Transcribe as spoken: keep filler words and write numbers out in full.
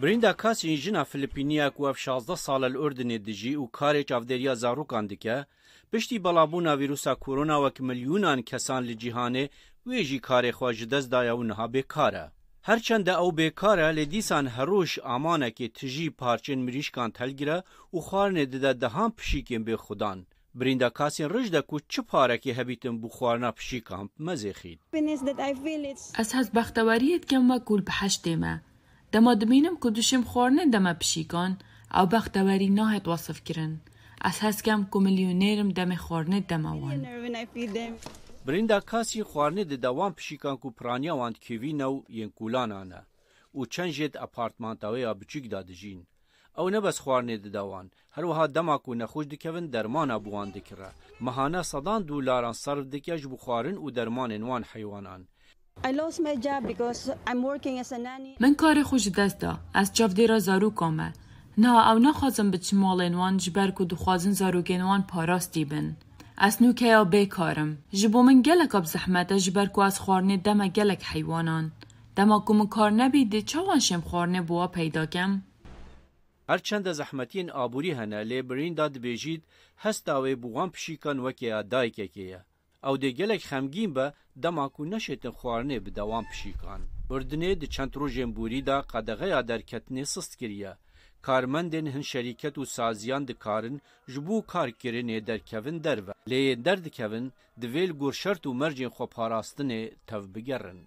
Brinda Kasîn, jina Filipînî ya ku ev şazdeh sal e li Urdinê dijî û karê çavdêriya zarokan dike, piştî belabûna vîrusa korona wek milyûnan kesan li cîhanê wê jî karê xwe ji dest daye û niha bêkar e. Her çend ew bêkar e, lê dîsan her roj amanekê tijî parçên mirîşkan heldigire û xwarinê dide dehan pişîkên bêxudan. Brinda Kasîn rij de ku çi parekê hebîtin bo xwarina pişîkan mezêxît. Ez hez bexteweriyê dikim wek ku li behiştê me. Dema dibînim ku dişêm xwarinê deme pişîkan, ew bextewerî nahêt wesif kirin. Ez hez kem ku milyonêr im demê xwarinê deme wan. Brinda Kasîn xwarinê dide wan pişîkan ku piraniya wan di kevî ne û yên kolanan e û çend jê di apartmanta wê ya biçûk de dijîn. Ew ne bes xwarinê dide wan, her wiha dema ku nexweş dikevin dermana bi wan dikire. Mehane sedan dolaran serf dike ji bo xwarin û dermanên wan heywanan. Min karê xwe ji dest da. Ez çavdêra zaroka me. Niha ew naxwazin biçin malên wan ji ber ku dixwazin zarokên wan parastî bin. Ez nûke ya bêkar im. Ji bo min geleka bi zehmet e ji ber ku ez xwarinê deme gelek heywanan. Dema ku min kar nebî dê çawan şêm xwarinê bo wa peyda kem? Her çende zehmetiyên aborî hene lê Brinda dibêjît hesta wê bi wan pişîkan weke ya dayikekê ye. Ew dê gelek xemgîn be dema ku neşêtin xwarinê bide wan pişîkan. Urdinê di çend rojên borî de qedexeya derketinê sist kiriye. Karmendên hin şerîket û saziyan dikarin ji bo karkirinê derkevin derve. Lê yên derdikevin divê li gor şert û mercên xweparastinê tevbigerin.